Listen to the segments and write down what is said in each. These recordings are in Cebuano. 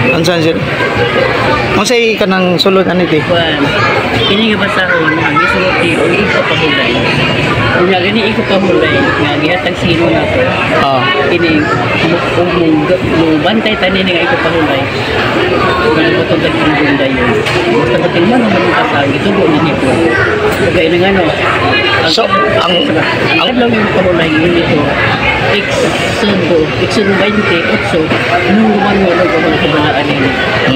Unsa siya? Unsay kanang sulod ani ti? Kuan. Kini nga basahon ang gisulti og ipapahulay. Unya gani ipapahulay nga gihatag sa Ginoo nato. Kini mo mo bantay tani nga ipapahulay. Nga mo tong tagtindong dayon. Basta patingman man ang kasa gitubo ni ko. Kaya nga no. So, ang ang adlaw yung pahulay yun ito. Exodo 28, nung man mo lang kung kabalaan nini.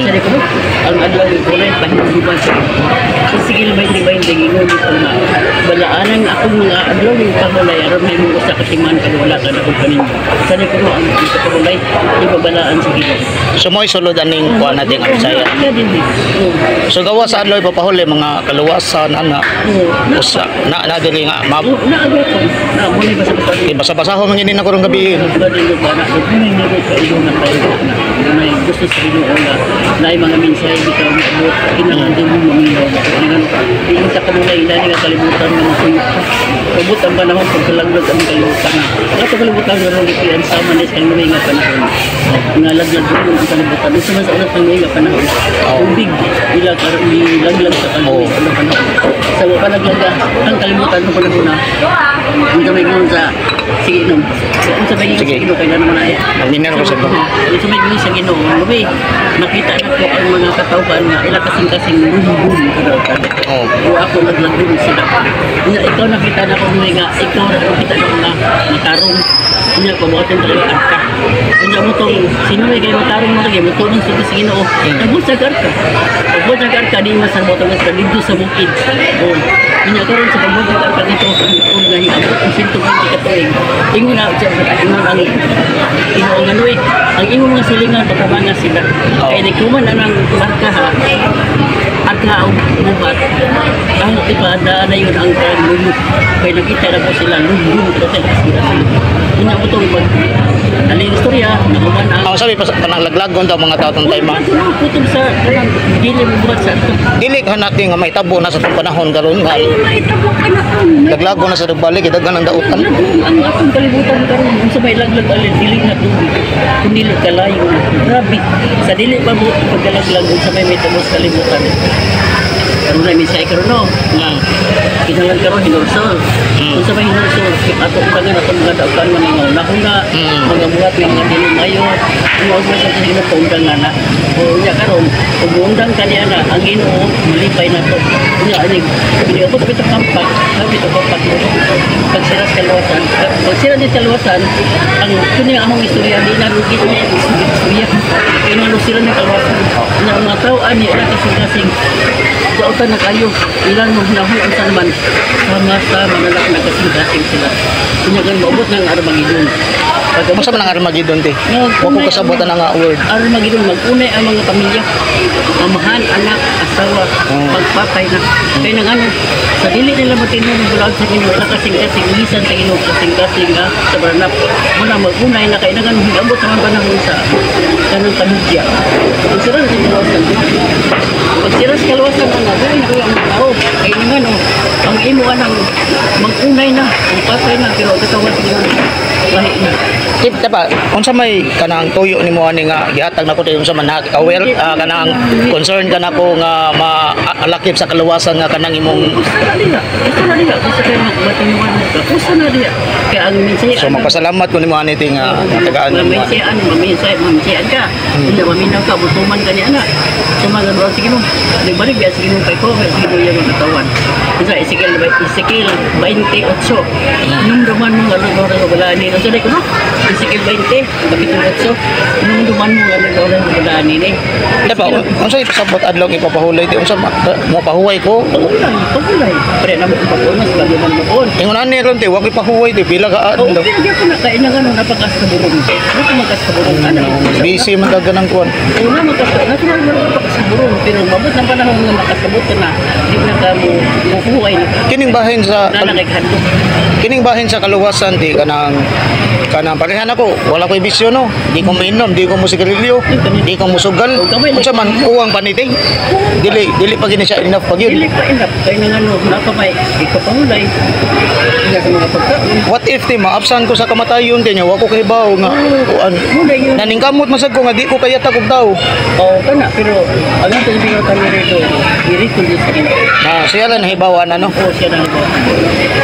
Sabi ko, ang adlaw yung kulay, pahinumduman sa Ezekiel 20-20, ginoo dito nga, balaanan akong mga adlaw yung pahulay, aron may mong usa ka timan kan wala ka na kung kaninyo. Sabi ko, ang pahulay, di ba balaan sa Ginoo? So mo'y sulod aning kuan natin ang Bisaya. Iya din eh. Oo. So gawa sa adlaw ipapahuli mga kaluwasan ana. Oo. Usa na na dili nga ma Oo, naagaw ko. Na, muna basa-basa. eh, basa-basahon man gini na karong gabi. Ba din ba na dunay na ka ilo na tayo na dunay gusto sa Ginoo nga naay mga mensahe bitaw maabot, kinahanglan din mo maminaw ba kung ano di sa kanunay inani nga kalibutan nga masuyop ka. Abot ang panahon pagkalaglag ang kalibutan. Ato kalibutan nga ron gipian sama ni sa kanunay nga panahon nga laglag ang kalibutan. Unsa man sa unang kanunay nga panahon, tubig ila karon gilaglag sa kanunay sa unang panahon. Sa wa pa naglag ang kalibutan ng panahon na unsa may ingon sa, sige, inom. Unsa may ingon sa Sige. Ginoo kay na naman ay Nagminar ko sa ba. Unsa may ingon sa Ginoo, lubi nakita na ko ang mga katawhan nga ila kasing-kasing lumbong kadautan. Oh. O ako naglagong sila. Nya ikaw nakita na ko nga ikaw na nakita na ko nga matarong. Nya pabuhaton tayo arka. Nya mo tong sino may kay matarong mo kay mo sa sa Ginoo. Nabot sa arka. Pagbuot sa arka di masabot ang sa didto sa bukid. Oh. Nya karon sa pagbuot sa arka dito og nga hiabot ang 120 ka tuig. Ingon na ingon ang Ginoo nga Noe, ang imong mga silingan patabanga sila. Oh. Kay di kuman anang arka ha, arka og buhat ang ipadaan na yun ang kanulog kay nakita na po sila lulong pero sila sila sila unya ko itong pag alin istorya nakuman ang Ang sabi pa kanang laglagon daw mga tao tong time. Ah. Putol sa kanang dili mo buhat sa arka. Dili ka natin nga mahitabo na sa tong panahon karon nga Ay, maitabo ka na ang laglagon na sa nagbalik daghan ang dautan. Laglag ang atong kalibutan karon. Unsa may laglag alin dili na tubig kun dili kalayo na grabe sa dili pa mo pagkalaglag. Unsa may mitabo sa kalibutan karon na mensahe karon no nga kinahanglan karon hinursol. Unsa may hinursol ato undangan atong mga dautan nga mga nahuna, mga buhat nga mga dili mayo ang mga sa Ginoo paundangan na o unya karon ug undang kaniya na ang Ginoo malipay na to. Unya ani giniabot pito kampak pito kampak pagsiras kaluwasan, pagsiras ni kaluwasan ang kini among istorya di na rugi ni istorya kay nga sila ni kaluwasan na ang mga tao ani ila kasing-kasing dautan na kayo ilang mo hinahon unsa naman sama sa manalak na kasing-kasing sila. Unya kan maabot ng Armageddon. Pag-abot Unsa man ang Armageddon ti? Wa ko kasabot ana nga word. Armageddon, mag-unay ang mga pamilya. Amahan, anak, asawa, pagpatay na. Kaya nang ano, sa dili nila matinong bulaod sa Ginoo, ila kasing-kasing lisan sa Ginoo, kasing-kasing nga sa baranap. Muna mag-unay na kay nang ano, higabot naman panahon sa kanang kamudya. Pag sira sa kaluwasan, pag sira sa kaluwasan ang nga, na kayo ang mga tao. Kaya nang ano, ang imo anang mag-unay na, ang patay na, pero ang katawan sa Ginoo, lahi na. Tip pa, unsa may kanang tuyo nimo ani nga gihatag nako unsa man na aware kanang concern ka nako nga maalakip sa kaluwasan nga kanang imong Usa na diha. Usa na diha. Usa kayo magmatinuan mo ka. Usa na diha. Kaya ang mensahe So magpasalamat ko nimo ani ti nga tagaan nimo. Mamensahe, mamensahe, mamensahe ka. Hindi maminaw ka, butuman ka niya na. Sumagan ba sige mo. Nagbalik biya sige mo kay ko, kay sige mo yung katawan. Isa Ezekiel 28. Numduman mo nga lugar nga wala ni. Unsa ko no? Ezekiel 20, kapitulo 8. Numduman mo nga lugar nga wala ni. Diba, unsa ipasabot adlaw ipapahulay ti unsa mo pahuway ko? Pagulay, pagulay. Pre na mo pag-unas bago man mo on. Ingon ani ron ti wa koy pahuway ti pila ka Oo, adlaw. okay, gyapon na kay na ano napakas ka burong. Ano makas ka burong ana? Busy man ka ganang kuan. Una makas ka, natural man napakas ka burong. Karon pero mabot ng panahon nga makasabot ka na, di na ka mo mukuhay na. Kining bahin sa Na na kay kahadlok. Kining bahin sa kaluwasan di kanang kanang parehan ako, wala ko'y bisyo, no, di ko mainom, di ko mo sigarilyo, di ko musugal. Unsa man uwang paniti, dili dili pa gini siya enough pag yun. Dili pa enough kay nang ano, napamay ikapahulay. Nga sa mga pagkaon. What if ti maabsan ko sa kamatayon ti nya wa ko kahibaw nga kuan? Hulay yun. Naningkamot masag ko nga di ko kayata kog tao. Oo, kana pero ang atong binutan ni Rito, i-reconcile sa Ginoo. Na siya lang nahibawan ano. Oo, siya na ba.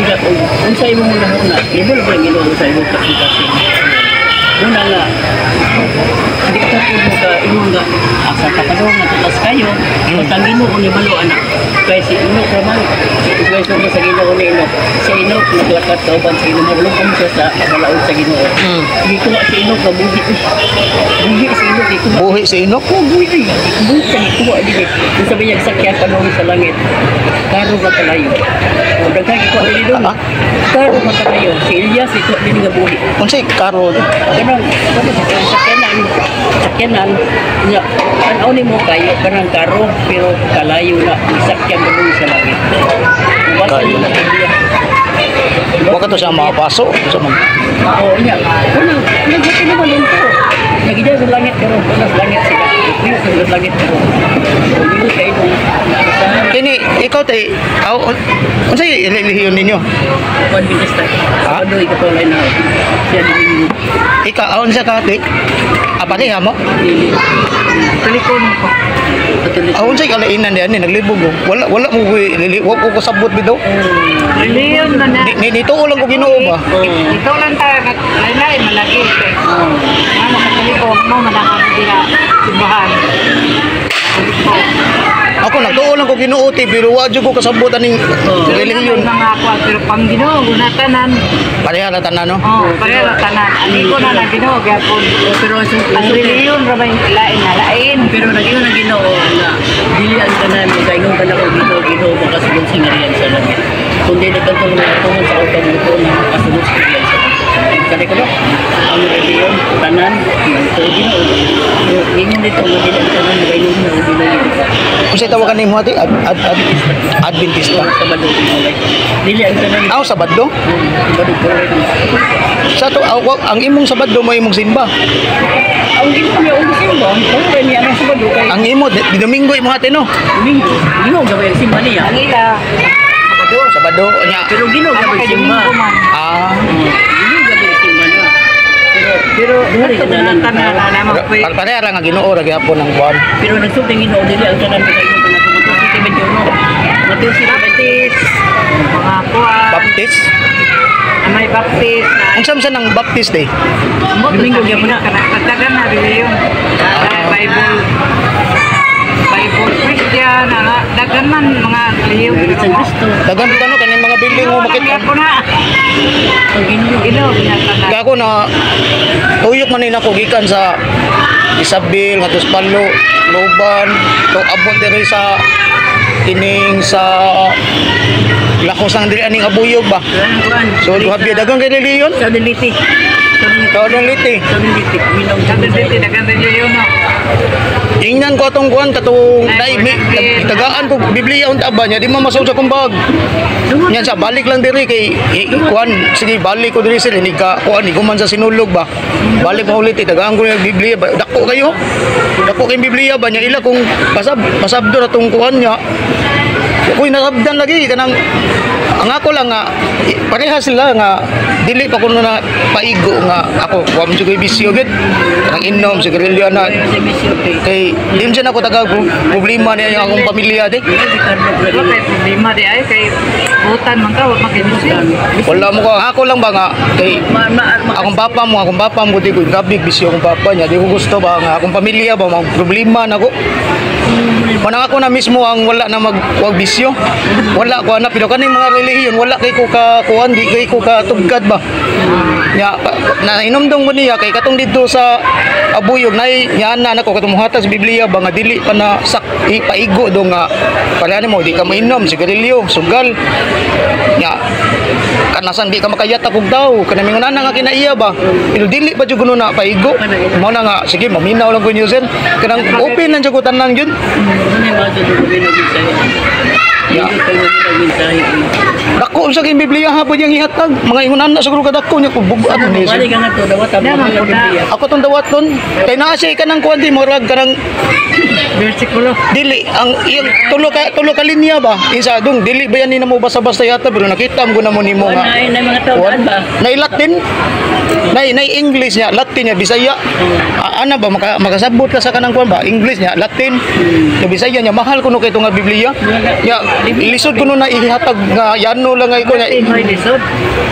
Kaya kung unsa imong hunahuna, libol ba ang Ginoo sa imong kasing-kasing? Una nga, di ka po mo ka imong nga asa ka pa nga tulas kayo, basta ang Ginoo ni balo anak. Kay si Enoch raman, si kwento mo sa Ginoo ni Enoch. Si Enoch naglakat kauban sa Ginoo, maglungkong siya sa balaod sa Ginoo. Gikuha si Enoch nga buhi. Buhi si Enoch gikuha. Buhi si Enoch. Oh, buhi ay. Buhi sa gikuha dili. Kung sabi niya sakyan pa sa langit. Karo nga kalayo. O daghan gikuha dili doon. Ah? Karo nga kalayo. Si Elias gikuha dili nga buhi. Unsay karo? Kanang kanang sakyanan, sakyanan nya tan-aw nimo kayo kanang karo pero kalayo na sakyan mo sa langit. Mubasa Kayo. nimo sa Biblia. Wa ka to siya makapaso unsa man? Oo, nya. Kanang nagbuti naman din to. Nagida sa langit karon, sa langit sila. Dili sa langit karon. Dili kay dong sa Kini ikaw tay aw unsay relihiyon ninyo? Adventista. Ha? Sa Padoy Katolay na. Siya dili. Ikaw aw unsa ka te? Ah, pareha mo? Dili. Katoliko mo ko. Katoliko. Aw unsay kalainan diyan ni naglibog oh. Wala wala mo koy wa ko kasabot bitaw. Reliyon man na. Ni ni nituo lang ko Ginoo ba. Ito lang tayo, lain-lain malagi. Kay ano, Katoliko, mo manang dira simbahan. Katoliko. Ako nagtuo lang ko Ginoo ti pero wa jud ko kasabot aning relihiyon. May mga kuwan, pero pang Ginoo, gunatanan. Pareha ra tanan no. Oh, pareha ra tanan. Ani ko na na Ginoo gyapon. Pero Ang reliyon ra ba yung lain na lain. Pero nag-ingon ang Ginoo nga dili ang tanan magaingon ka na og Ginoo, Ginoo makasulod sa ngarian sa langit. Kung dili ka tulong nga sa utang mo na makasulod sa ngarian sa langit. Kani ko no, ang reliyon tanan nagtuo Ginoo. Pero ingon dito nga dili ang tanan magaingon na og Ginoo Ginoo. Unsay tawagan nimo ate? Ad, ad, ad, Adventista. Sabado kulay. Dili ang tanan. Aw Sabado. Sabado kulay. Sa to aw, ang imong Sabado mo imong simba. Ang Ginoo niya og simba, kulay niya ang Sabado kay Ang imo di Domingo imo ate no. Domingo. Ginoo gabay ang simba niya. Ang ila, Sabado nya. Pero Ginoo ako gabay kay simba. Domingo man. Ah, Ginoo gabay simba na. Pero Pero Duri ato tanan. tanan na naman po. Pareha ra nga Ginoo ra gyapon ang buwan. Pero nagsulti ang Ginoo dili ang tanan magaingon ka na Mateo 7:21. Mateo 7:21. Baptist, mga kuwan, Baptist. may Baptist na Unsa man sa nang Baptist eh? Domingo gyapon na. Katagan na reliyon. Bible, Bible Christian, ana, daghan man mga reliyon. Nagalit sa Kristo. Daghan bitaw no kaning mga building mo Ginoo lang makita. gyapon na. Ang Ginoo. Ginoo ginatanan. Kaya ako na tuyok man nila ko gikan sa Isabel ngadto sa Palo, Loban, to abot diri sa kining sa lakos ang diri aning Abuyog ba. Kuan, kuan. So duha biya daghang kay relihiyon. Sa Liti. Kaon liti. Sa Liti. Minong Sa dito daghan reliyon no. Ingnan ko atong kuan katong dai mi tagaan ko Biblia unta ba niya di man masud sa akong bag. Yan sa balik lang diri kay kuan sige balik ko diri sir ni ka kuan ni kuman sa sinulog ba. Balik pa ulit eh, tagaan ko yung Biblia ba dako kayo. Dako kay Biblia ba niya ila kung pasab pasabdo na tong kuan niya. Kuy nasabdan lagi kanang ang ako lang nga pareha sila nga dili pa kuno na paigo nga ako wa man jud ko'y bisyo gid kanang inom sigarilyo na Sa bisyo kay. kay di man siya nako taga problema niya yung akong pamilya di. Si Carlo Wala kay problema di ay kay butan man ka wa makinusin. Wala mo ko ako lang ba nga kay Ma ma ma akong papa mo di ko grabe bisyo akong papa niya di ko gusto ba nga akong pamilya ba mga problema nako. Manang ako na mismo ang wala na mag wag bisyo. Wala ko ana pero kaning mga relihiyon wala kay ko ka kuan di kay ko ka tugkad ba. Nya na inomdong mo niya kay katong didto sa Abuyog nay niya na nako katong muhatag sa Biblia ba nga dili pa na sak paigo do nga pala nimo di ka mainom sigarilyo sugal nya. kanasan di ka makayatak og daw kanang mingon ana nga kinaiya ba. Pero dili pa jud kuno na paigo. Mao na nga sige maminaw lang ko niyo sir. Kanang open lang jud ko tanan jud. Ano yung mga dito mensahe? Ya. Hindi kayo mensahe. Dako sa kay Biblia hapon yang ihatag. Mga ingon ana siguro kadako niya kung bugat ni sir. Balik ka nga to, dawat ang mga Biblia. Ako tong dawaton kay naa siya kanang kuan di murag kanang Versikulo. dili ang iyang tulo ka linya ba isa dong dili ba yan ni namo basta-basta yata pero nakita mo na mo nimo nga Wala na mga tao Kuan? ba? Nay Latin, nay nay English niya, Latin niya, Bisaya. Ana ba makasabot ka sa kanang kuan ba? English niya, Latin. Ya Bisaya niya mahal kuno kay nga Biblia. Ya lisod kuno na ihatag nga yano lang ay ko niya. May lisod.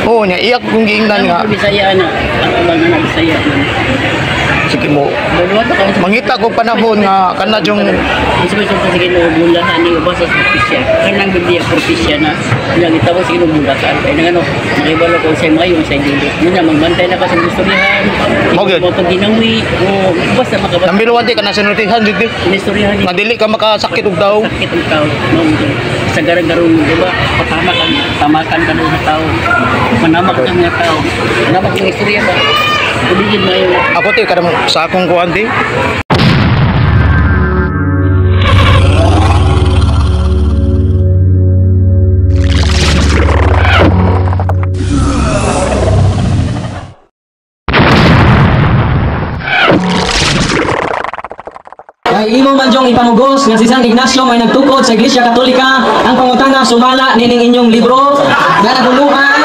Oo niya iyak kung giingnan nga. Ang Bisaya na. Ang ubang na Bisaya. Sige mo. Dalawa to kami. Mangita ko panahon nga kana yung Isa ba sa Ginoo bulahan ni ubasa sa propesya. Kanang Biblia propesya na ilang itawag sa Ginoo bulahan. Kay nang ano, makibalo ko sa mayo sa dili. Yun na magbantay na ka sa istoryahan. Mao gyud. Mo pagginawi o basta makabasa. Number 1 di kana sinultihan jud di. Istoryahan ni Nga dili ka makasakit og tao. Sakit ang tao. No, sa garang-garong, di ba? Patama ka, tamakan ka doon sa tao. Manamak ka ng mga tao. Manamak ng istorya ba? Kuligid na yun. Ako ti kanang sa akong kuan ti. Kay imo man diyong ipamugos nga si San Ignacio may nagtukod sa Iglesia Katolika ang pangutana sumala nining inyong libro nga naguluhan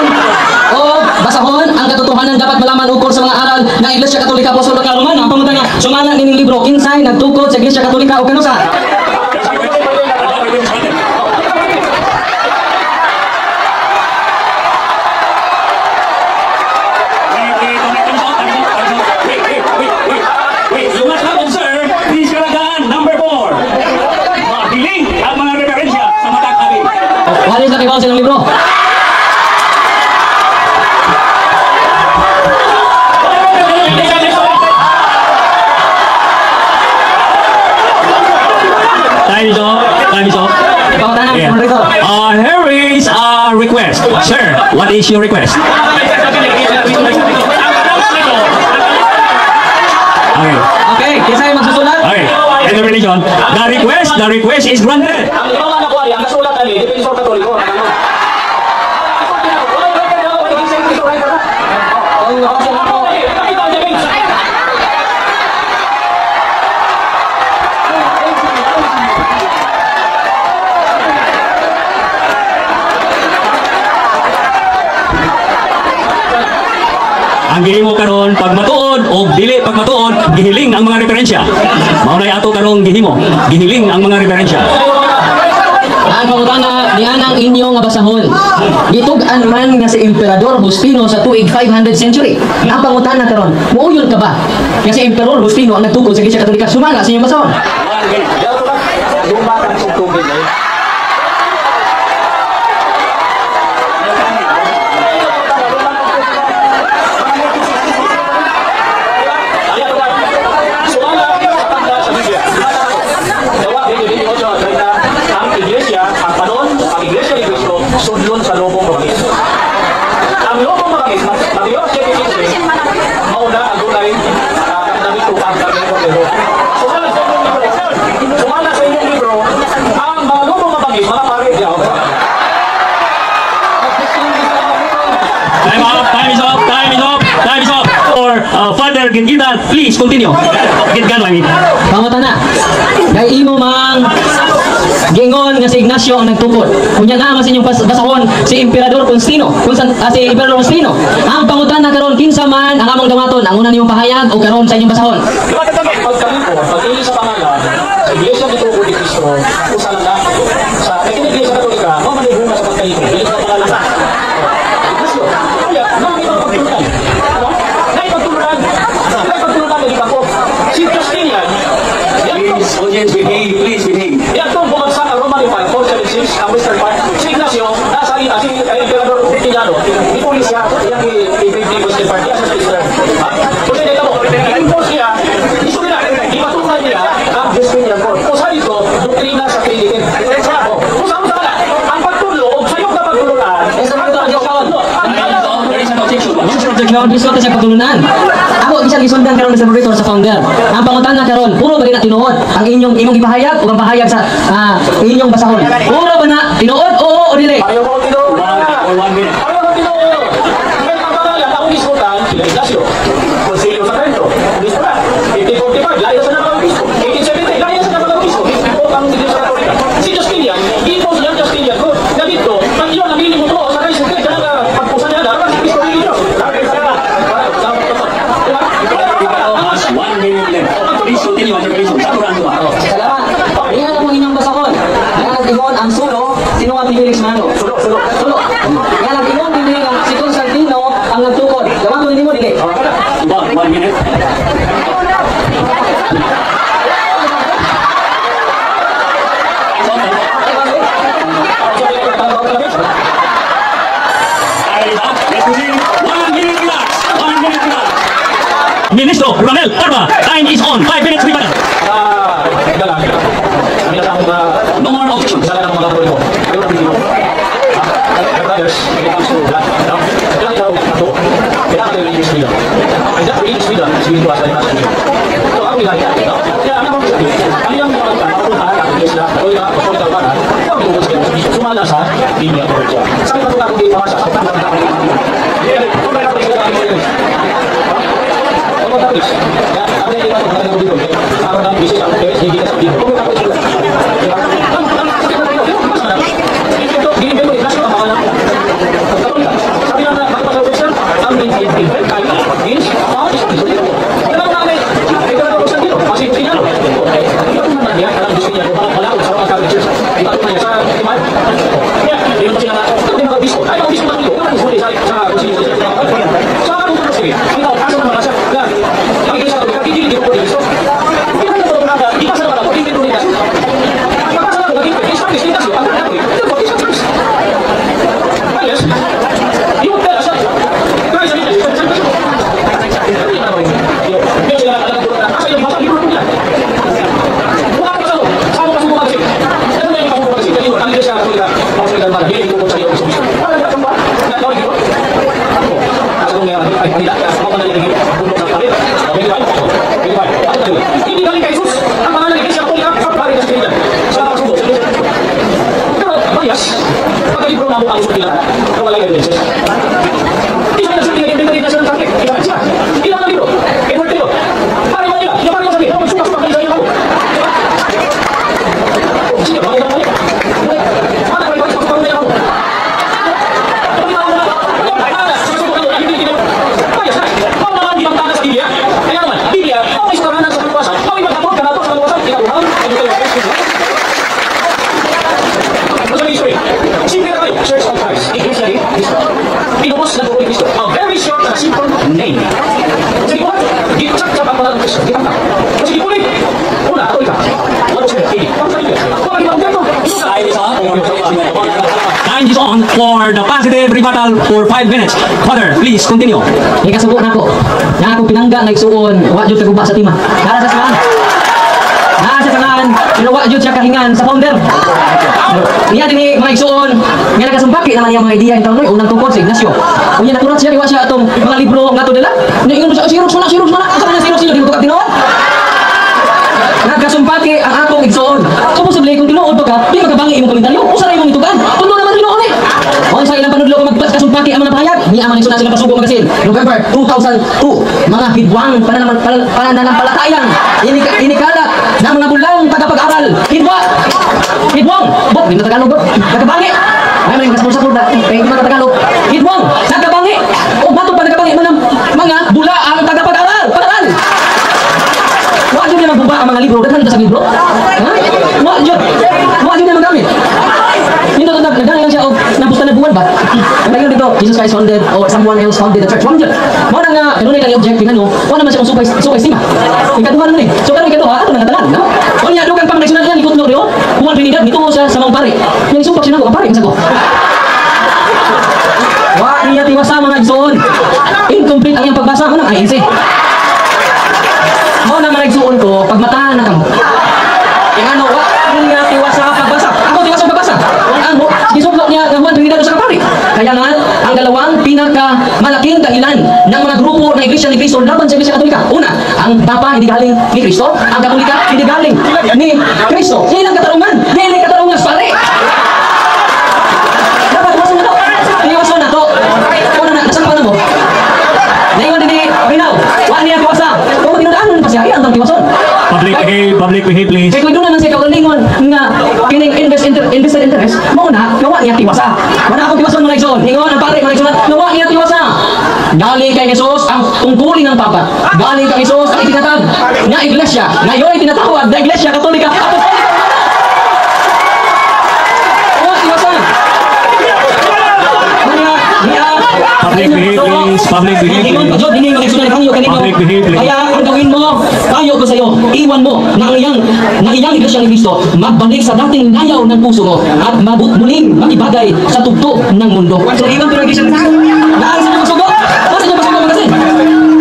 o basahon ang katotohanan dapat malaman ukol sa mga aral ng Iglesia Katolika Apostolika Romana. Ang pangutana sumala nining libro kinsay nagtukod sa Iglesia Katolika o kanusa? Wait, you must have observed this kalagaan number 4. Mahiling ang mga referensya sa matag abi. Wala sa kibaw silang libro. Time is up. Time is up. Pangutana, Yeah. moderator. Here is a request. Sir, what is your request? Okay. Okay, kinsay magsusulat? Okay. In the religion, the request is granted. Ang ikaw nga nakuha ang kasulat ani, defensor Katoliko. Ano? Ang gihimo karon pag matuod o dili pag matuod, gihiling ang mga referensya. Mao nay ato karong gihimo. Gihiling ang mga referensya. Ang pangutana nianang inyo nga basahon. Gitug-an man nga si Emperador Justino sa tuig 500 century. Ang pangutana karon, muuyon ka ba nga si Emperor Justino ang nagtukod sa Iglesia Katolika sumala sa inyong basahon? Ang iglesia, ang kanon, ang iglesia ni Cristo, sudlon sa lobong mabangis. Ang lobong mabangis, Mateo 7:15, mauna ang dunay nabitukan kami ng Sumala sa inyong libro, sumala sa inyong libro, ang mga lobong mabangis, mga pare, di ako. Time up, time is up, time is up, time is up. Or Father Gingitan, please continue. Gingan, I mean. Pangutana, kay imo mang gingon nga si Ignacio ang nagtukod. Unya na mas inyong basahon si Emperador Constantino, kung san, si Emperador Constantino. Ang pangutana karon kinsa man ang among dawaton, ang una nimong pahayag o karon sa inyong basahon. Pagkalipon, pag-ili sa pangalan, sa Iglesia ni Tubo ni Cristo, usa lang na. Sa Iglesia Katolika, mamanihuna sa pagkalipon, dili sa pangalan. Iglesia, kaya, naipagpagtulunan. Ano? Naipagtulunan. Naipagtulunan na di ba ko? Si Justinian, Please, audience, behave, please behave. yan itong bumagsak ang Roman Empire, 476, ang Western part. Si Ignacio, nasa si Emperador Justiniano, ipulis siya, iyang i-invade Western part, iya sa Eastern. Kasi dito mo, i-impose niya, iso nila, ipatukan niya ang Justinian Code. O sa ito, doktrina sa Trinity. Kung saan saan, ang pagtulo, o sayong na pagtulunan, ang No, gusto ta siya pagtulunan. Ako isa gisundan karon sa moderator sa founder. Ang pangutana karon, puro ba na tinuod ang inyong imong gipahayag o ang pahayag sa inyong basahon? Puro ba na tinuod, oo o dili? Ayaw ko tinuod. Or 1 minute. Ayaw ko tinuod. Kaya ang pangalan, akong gisgutan, sila Ignacio. Concilio sa Trento. Obispo na. 1545, layo sa mga obispo. 1870, layo sa mga obispo. Ito ang Iglesia Katolika. Si Justinian, ipos niya Justinian ko, na dito, ang iyon, namili mo to sa kay Sukit, kaya nga, pagpusa niya, dapat si Cristo dili Diyos. 1 minute left. Please continue on your reason. Sa kurang ba? Salamat. Ingat ang inyong basahon. Nga nag-ingon ang sulo, sino ang Felix Mano? Sulo, sulo. Sulo. Nga nag-ingon dinhi nga si Constantino ang nagtukod. Gawa ko nimo dili. 1 minute. Time is up. Let's proceed. 1 minute relax. 1 minute relax. Ministro Ramel Arma, time is on. 5 minutes rebuttal. Ah, dala. Ang ila sa No more objections. Dala ng mga Katoliko. Ayaw na dito. My brothers, when it comes to that, no? Kailangan ikaw, ato, kailangan tayo religious freedom. And that religious freedom is given to us by the Constitution. So, ako nila, no? Kaya ang akong sabi, ang iyang mga makapuntahan, ang Iglesia, Katolika, Apostolika, Romana, huwag mo sa sumala sa Biblia. Sabi pa ito akong di pamasa, sa tama na ako. Kung may ako sila ako Catholics. Ya, ako yung iba, mga dito. Ako ng bisis, ako parents, hindi ka sa dito. Kung Catholic sila. Diba? Ang sakit na ito, mas na. Ito, ginibento ni Ignacio ang pangalan. Katolika. Sabi lang na, bakit pa sa Western, ang invent kayo, is, is, Alam mo namin, ito na Constantino, kasi Justiniano. Ito naman niya, alam Justiniano, baka pala, sa mga Catholic Church. Ito na niya sa Timay. Kaya, hindi naman sila na, ito din mga obispo. Ay, mga obispo Katoliko, wala huli sa konsilyo. Sa akong sige, ikaw, asa naman siya, na, ang Iglesia Katolika, hindi hindi ko Cristo. Hindi na ito na, di pa sa naman ako, hindi ko Ignacio. Pagkasa na ako, naging Spanish, Ignacio, ang Catholic, ito po, is Christ. Yes. You would tell us that Christ is Pero sila alam ko na asa yung basa libro nila. Mukha ka sa sa mo kasi kasi. Ano na yung pasuko kasi? Kaya ang Iglesia Katolika, Apostolika Romana, dili ko sa iyo sa Wala ka ba? Na tawag dito. Asa kung ay kanila, ako pa naliligi, puno ng palit. 25. 25. Ano tayo? Hindi galing kay Jesus. Ang pangalan ng Iglesia Katolika, pare sa Trinidad. Sa pasuko. Pero bias, pagkalibro na mo ang uso nila, wala evidences. Di sa nagsulti nga inventary na siya ng Catholic. Ilan siya? Ilan ang libro? Edward Taylor. Pare man nila. Yung pare sabi, oh, magsuka-suka kayo sa iyo. Diba? Sige, bakit naman Mana kayo pasukan nila ako? Bias na. Mao naman gibangtanan sa Biblia. Kaya naman, Biblia, mao may sukaranan sa kaluwasan. Mao may maghatod kanato sa kaluwasan. Ikaduhang, ay ito Ano sa history? Simple na kayo. Church of Christ. Iglesia ni Cristo. Pinubos ng Guro ni Cristo. A very short and simple name. Sige po, gitsap-tsap ang pangalan ng Cristo. Gitang Sige po Una, Katolika. One percent, 80. Ang sa Biblia. Kung ang ibang Time is up. Time is on for the positive rebuttal for 5 minutes. Father, please continue. Ikasubo nako. Nga akong pinangga nga igsuon, wa jud kaguba sa tima. Nara sa sangan. Nara sa sangan, pero wa jud siya kahingan sa founder. Niya dinhi mga igsuon, nga nakasumpaki naman iyang mga ideya intawon unang tungkol si Ignacio. Unya nakurat siya, wa siya atong mga libro nga to nila. Nya ingon siya, "Xerox man na, Xerox man na." Asa man na Xerox niyo, di mo tinuod? Nagkasumpaki ang akong igsuon. So posible kung tinuod pa ka, di makabangi imong komentaryo. Usa ra imong itugan. Tundo naman tinuod eh. Unsa ilang panudlo kung magkasumpaki ang mga pahayag? Niya ang mga igsuon silang Pasugo Magazine, November 2002. Mga hidwang pananampalatayang inikalat ng mga bulang tagapag-aral. Hidwa! Hidwang! Bot, di na Tagalog bot. Nagkabangi! Ay, may kasapul-sapul na. Kaya hindi man Tagalog. Hidwang! Nagkabangi! O matod pa nagkabangi mga, mga bula ang tagapag-aral! Pag-aral! Wa jud niya magbuba ang mga libro. Daghan sa libro. Ha? Wa jud. Wa jud niya magamit. Hindi to nagdala lang siya og nabusta na buwan ba? Ang lagi dito, Jesus Christ founded or someone else founded the church. Wa jud. Mao na nga kanunay lang object ano, wa naman siya kung sukay sukay sima. Ikaduha naman eh. So karon ikaduha ato nang tanan, no? Unya dugang pang nagsunod niya likot no rio. Juan Trinidad nituo siya sa mga pare. Yang isumpak siya nako ang pare unsa ko. Wa niya tiwasa mga igsoon. Incomplete ang iyang pagbasa mo ng INC. Mao na mga igsuon ko, pagmata na kamo. Yung ano, wa niya tiwasa pagbasa. Ako tiwasa pagbasa. Ang gisuglo niya nga Juan Trinidad sa kapari. Kaya nga, ang dalawang pinakamalaking dahilan ng mga Kristo laban sa Iglesia Katolika. Una, ang Papa hindi galing ni Kristo, ang Katolika hindi galing ni Kristo. Ilang katarungan, dili katarungan sa pare. Dapat iwasan na to. Iwasan na to. Una na, nasaan pa na mo? Naingon din ni Rinaw, wa niya tiwasa. Kung tinudaan pa siya, iyang tiwason. Public behave, please. Kay kung doon naman siya kaugalingon nga kining invested interest, mao na nga wa niya tiwasa. Wala akong tiwason, mga igsoon. Ingon ang pare, mga igsoon, nga wa niya tiwasa. Galing kay Jesus ang tungkulin ng Papa. Galing kay Jesus ang itinatag nga iglesia. Ngayon tinatawag na Iglesia Katolika Apostolika Romana. Wa tiwasa. Niya, niya, Public behave, please. Public behave, Ingon pa please. jud ini mga igsoon hangyo kanino. Public behave, please. Kaya ang gawin mo, payo ko sa iyo, iwan mo na ang iyang Iglesia ni Cristo magbalik sa dating nayaw ng puso mo at mabut muling makibagay sa tugto ng mundo. So iwan ko ng Iglesia ni Cristo. Naa sa inyo pagsugo. Nasa inyo pagsugo, mga.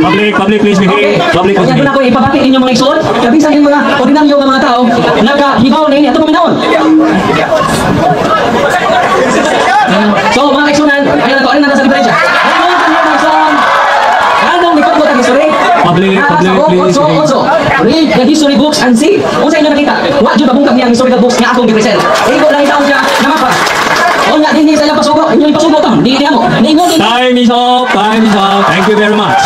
Public, public, please Okay. behave. Public, please Kaya doon behave. ako ipabati ninyo, mga igsoon. Kabisan yung mga ordinaryo nga mga tao nakahibaw na ini ato paminawon. So mga kaigsunan, ayun na to, ayun na sa diferensya. Ano ang mga igsoon? Anong likod mo ang history? Public, Nasa public, please, otso, otso. Read the history books and see. Unsa inyo nakita? Wa jud mabungkag niya ang historical books nga akong gi-present. Igo lang itaon siya nga mapa. Unya dinhi sa ilang pasugo, inyo ipasugo taon, di mo. Niingon din. Time is up. Time is up. Thank you very much.